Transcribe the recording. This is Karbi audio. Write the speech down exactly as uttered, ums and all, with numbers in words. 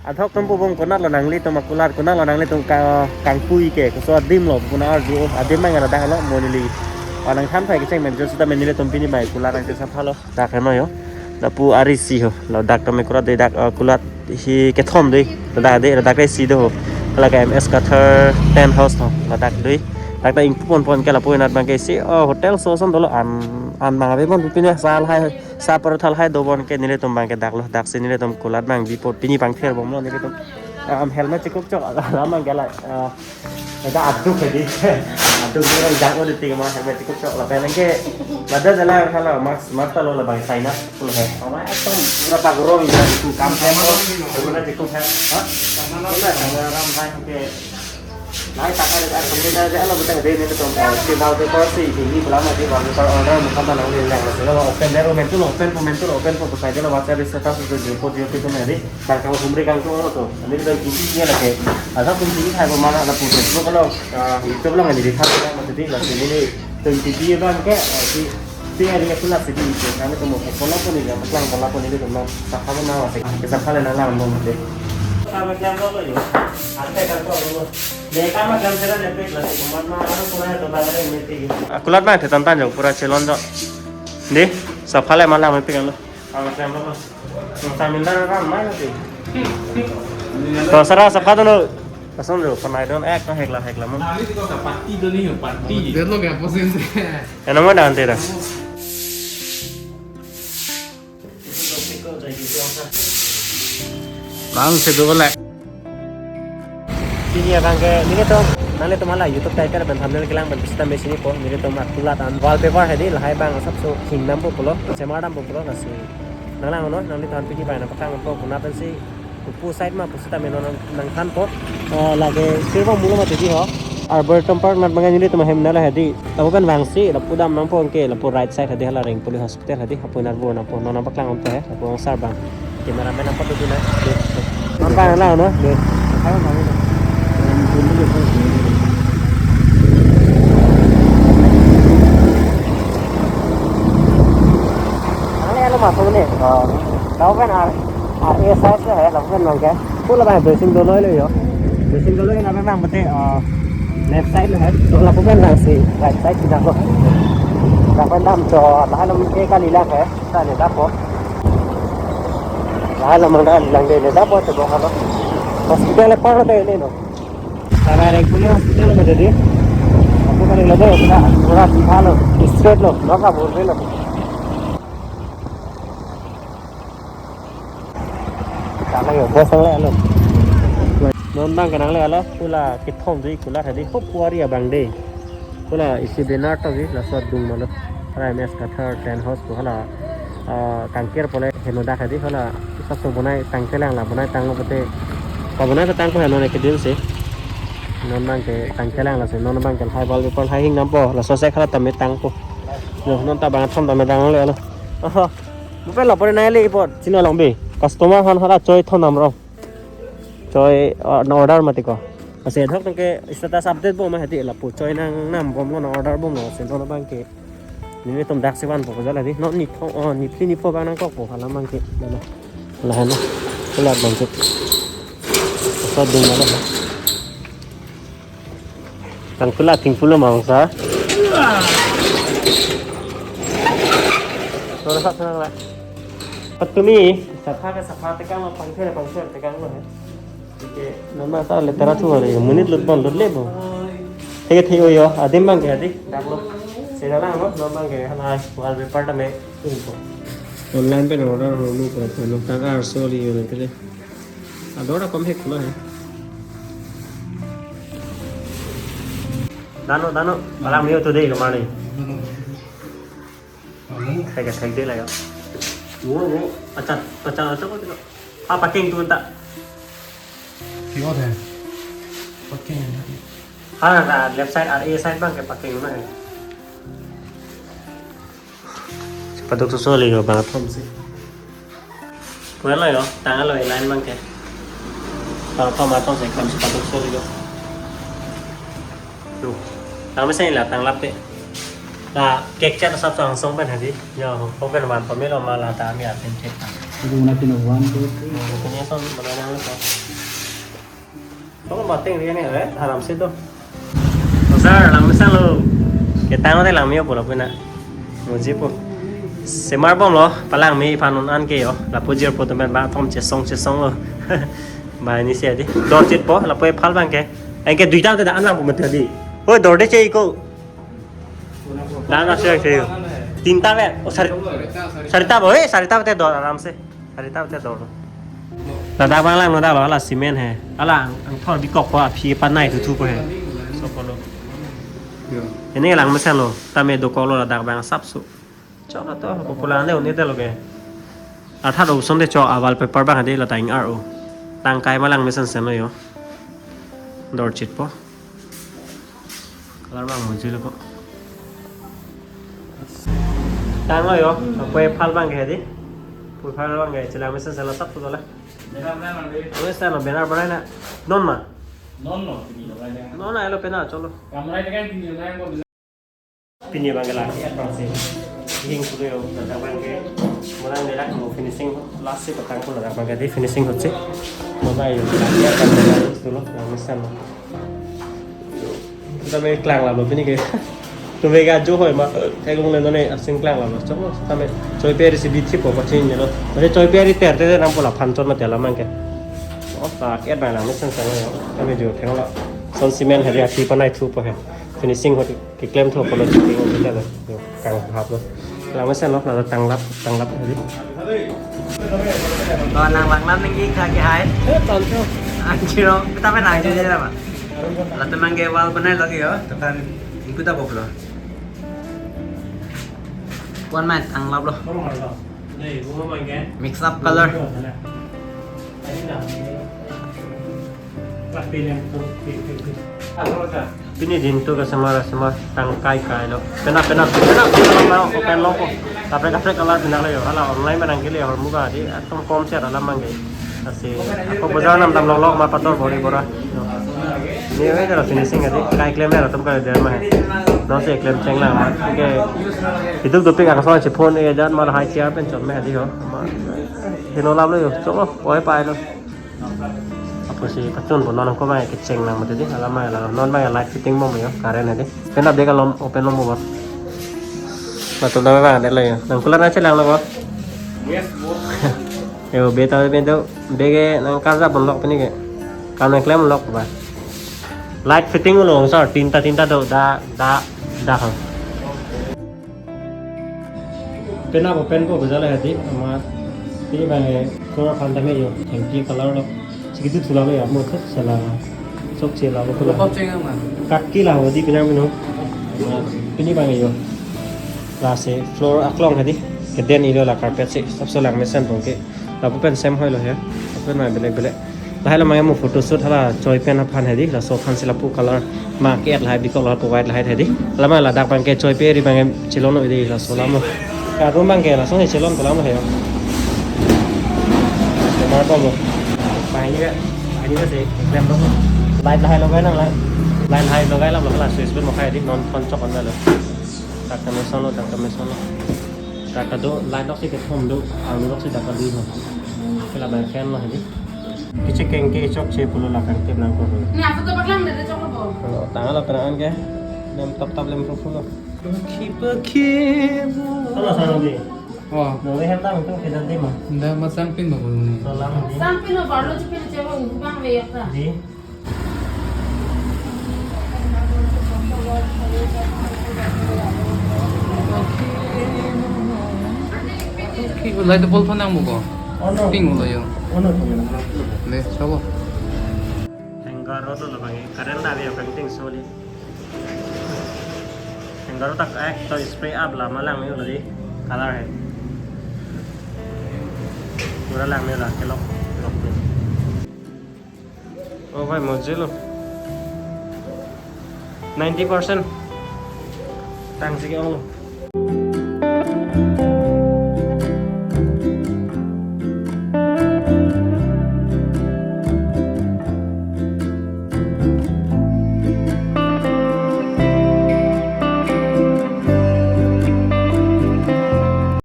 Adhok atum pu bong konat lo nanglitum akulat, konat lo nanglitum ka-, kangpui ke, koso adim lo, puna arju, oh, adim mang ada lo, mo neli. Anang than phai kecheng men, jo sita men nelitum pini bai kulat nang sapha lo, dak heno yo. Lapu ari si ho, ladak tame kulat de dak, eh, kulat hi kethom de, ladak de, ladak re si do ho. Ladak M S Kathar tent house ho, ladak de. Dak ta ingpu pon pon ke lapu inat bang ke si, oh, hotel so son dolo an, an bang ave bon pini sa lahai, sa parthal hai do bon ke nelitum bang ke dak lo, dak si nelitum kulat bang bipo pini pangther bom lo nelitum. Am helmet chikup chok, alam bang ke la, ah, ada aduk lagi. Aduk ni orang jago di tiga mah helmet chikup chok lapen ke. Lada jala kalau mas, mas ta lo la bang China, full hai. Hama ekdom pura pagorong ya, itu kam hai, pura chikup hai. Ha? Pura ram hai ke. Lahai taka de ar kami da jalo betang de nelitum, eh, si daw de ko si ini belama di wallpaper order muka mana udah yang masih lo open deh, open tu lo, open, open tu lo, open tu, besai de lo WhatsApp status itu di report dia itu nanti. Kang kang humri kang tu lo tu. Ini kita T V nya lagi. Asal pun T V hai mana ada pun Facebook lo, eh, YouTube lo nggak jadi tahu kan maksudnya. Maksudnya ini tu T V bang ke, eh, si, si hari aku lah sedih itu. Kami tu mau pola pun ini, pelang pola pun ini tu mau. Sapha mana masih. Sapha le nang lang mau deh. Kami yang lo lo yo. Ada kan tu lo. Dia kami kan sudah nepek lah. Cuma mana orang pun ada tu bang ada yang nepek. Akulat bang, thetan tan jong pura chelon jong. Deh, sapha le malang nepek lo. Kami yang lo. Sambil ram mai nanti. To sara sapha tu no. Lason jo, panai don ek no hekla hekla mo. Nah, ini kita party tu nih, party. Dia lo kayak posisi. Ena mo dan tera. Bang sedu boleh. Pini abang ke, nelitum, nanglitum hala YouTube title pen thumbnail kelang pen pusita machine po, nelitum akulat an wallpaper hedi, lahai bang asapso hingnam po pulo, semardam po pulo, lasi. Nang lang no, nanglitum pini bai nang paklang po, kuna pensi, kupu side ma pusita meno nang, nang than po, eh, lagi sirbo mulo mati di ho. Arboretum Park nat bang nelitum hem nala hedi, lapu pen bang si, lapu dam nang po ke, lapu right side hedi hala Rengpoli Hospital. Hotel hedi, hapu nat bo nang po, non nang paklang po he, hapu sar bang. Cameraman apa tu na? Deh. Nang kan lah no? Deh. Nang le alo masuk ni. Oh. Tahu kan ar, ar A side lo he, lapu pen bang ke. Pula bang dressing dolo lo yo. Dressing dolo ini apa bang bete, oh, left side lo he. To lapu pen bang si right side kita ko. Lapu pen dam to, lahan ke kali lah he. Tane dapo. Laha lamang da lang de ne dapo te bo halo. Hospital e par de ne no. Karena regular hospital ada di. Aku kan lagi ada pura pura sih halo. Straight lo, no ka bol lo. Karena ya bos ang le alo. Non bang kenang le alo. Pula kethom di kulat hedi. Hop kuari abang de. Pula isi benar to gi laso adung malo. Hala M S Kathar tent house ko hala, ah, kangkir pole heno dak hedi hala asapso bonai tangkelang la bonai tanglo pute. Pa bonai tangpo heno ne kedil si. Non bang ke tangkelang la si non bang ke lahai wallpaper lahai hingnam po laso se hala tame tangpo. Yo non ta bang thom tame tanglo alo. Oho. Bupe la pore nai le ipot. Sino long bi. Customer han hala choi thon nam rong. Choi, uh, na order mati ko. Ase dhok tangke status update bom hedi lapu choi nang nam bom lo na order bom lo se non bang ke. Nelitum dak si van po jala di. Non ni tho, oh, ni phli ni pho bang nang kok po hala bang ke. Hala. Hala hana. Hala bang ke. Sa dun hala. Tang pula ting pula mang sa. Sora sa senang la. Patumi, sapha ke sapha tekang lo, pangser pangser tekang lo he. Oke, nama sa letera tu hari, menit lut bon, lut le bon. Theke thek yo, adim bang ke adik, dak lo. Sera lang lo, non bang ke, hala, wallpaper tame, info. Online pen order ho, nu ko, nu ka ka arso li yo le pele. Ador akom hek lo he. Dano, dano, alang mio tu dei kemari. Thek, thek dei la yo. Wo, wo. Acha, acha, acha ko tu. Ah, parking tu ta. Kio de. Parking. Ha, na left side, ar A side bang ke parking na he. Paduk susu lagi bang atom si. Puan lo yo, tangan lo line bang ke. Kalau tom atom si kam si paduk susu lagi. Tuh, tang mesen la tang lap te. La kek chat sap sang song pen hadi. Yo, open wan pamelo mala ta ami apen cek ta. Guna pino one, two, three. Ini son, mana yang lupa? Kamu bating dia ni, eh? Aram sih tuh. Sir, langmesen lo. Ketang nangne langme-o pulo pina. Muji po. Semar bomlo, palangme iphan un-an ke yo. Lapu jirpo atum pen ba thom chesong chesong lo. Ba ini sih adi. Dor chitpo, lapu ephal abang ke. Anke duita te da-an lang po mati adi. Oi, dorde che iko. Dan asya ke. Tinta pen. Oh, sari. Sarita bo, eh, sarita te dor aram se. Sarita te dor. Ladak abang langno damlo, hala cement he. Hala ang, angthor bikokpo, aphi panai thuthupo he. Sokolo. Yo. Ini langmesenlo, tame dokoklo ladak abang sapso. Choklo to, popular ne un-e te lo ke. Arthat option te chok a wallpaper abang adi la ta ing-ar-o. Tangkai ma langmesensen lo yo. Dor chitpo. Color abang muji lo ko. Tanglo yo, lapu ephal abang ke adi. Pu ephal abang ke chelang mesensen lo sap tu dola. Terus tanglo banner banner na. Non ma? Non, non, pini lo kaya. Non na elo pena cholo. Kamera ini kan pini lo kaya. Pini abang ke lagi apa sih? Hing kulo yo, ladak abang ke. Mo lang delak mo finishing last si petang kulo ladak abang ke di finishing hutsi. Mo ba yo lagi apa sih? Tulo langmesenlo. Tame klang lalo pini ke. Tame ga jo hoi ma. Kai kung le none asing klang lalo. Chok lo tame choi pe ri si bithi po pachin lo. Tame choi pe ri ter te nang pola phan chon ma te alam abang ke. Oh, ta ke na langmesensen lo. Tame jo thenglo. Son cement hari aphi panai thupo he. Finishing hot keklem thupo lo chitting lo. Yo, kang hap lo. Langmesenlo, ladak tanglap, tanglap hari. Ko nang langlam nangji kha ke hai. Eh, tonto. Anjiro, kita main aja aja apa? Latum abang ke wall banai lagi yo, tekan ikut apa bro? One man tanglap lo. Mix up color. Pini din tu ke semar semar tangkai kai lo. Pena pena pena pena mau ko pen lo ko. Kaprek kaprek color pina lo yo. Hala online menang kili hormu ka di atum kom se alam abang ke. Asi ako bazar nam dam lok lok ma pator bori bora. Ni oi dara finishing adi kai klem ya atum kai der ma. Non si klem cheng lang ma. Ke hidup dopik angsong si phone e jan ma hai chair pen chom me adi ho. Ma hino lam lo yo. Chok lo. Oi pai lo. Apotsi pachun po non ko abang kecheng lang mati di. Alam abang la non abang light fitting bom yo. Current adi. Pena dek alom open lo mo ba. Latum dam abang dek lo yo. Nang kular na chelang lo ko. Yes, boss. Yo, be ta be do, be ke nang karja pon lok pini ke. Kam nang klem lok ba. Light fitting lo sir, tinta tinta do da da da ha. Pena bo pen ko bajal hai di, ama pini abang ke color phan tame yo, thank you color lo. Sigi tu sula lo ya, mo thot sala. Sok che la lo ko la. Kok cheng ma. Kaki la ho di pinang mino. Pini abang yo. Lasi floor aklong hai di. Keden ilo la carpet si. Sab so langmesen bong ke. Lapu pen sem hoi lo he. Lapu pen ma belek belek. Lahai lo ma mo photo shoot hala choi pen aphan hai di. Laso aphan si lapu color ma ke lahai bikok lapu white lahai hai di. Lama ladak abang ke choi pe ri abang ke chilon lo di laso lamo. Ka room abang ke laso he chilon ko lamo he. Mar ko lo. Bahini ka, bahini ka si klem lo. Light lahai logai nang la. Light lahai logai lam lo la switch board mo khai di non phone chok on lo. Dak kami solo, dak kami solo. Dak kado light lok si kethom do, ang lok si dak kado ho. Kela bai fan lo hadi. Kiche keng ke chok che pulo la kang tep nang ko. Ni apa tu paklang deh chok lo bo. Tang lo peran ke. Lem tap tap lem pru pru lo. Paki paki. Salah salah di. Oh. Nang le hem tang tu ke dan di ma. Nda masang pin ba ko ni. Salah di. Sang pin lo barlo chipin chewa udu bang le yakta. Di. Ki ulai to bol phone nang buko. Ono. Ping ulo yo. Ono to nang. Le, sabo. Hanger rod lo bang, current da yo kan ting soli. Hanger rod tak ek to spray up la malang yo di color hai. Pura lang yo la kelok kelok. Oh bhai, mojelo. Ninety percent. Tang si ke ong lo.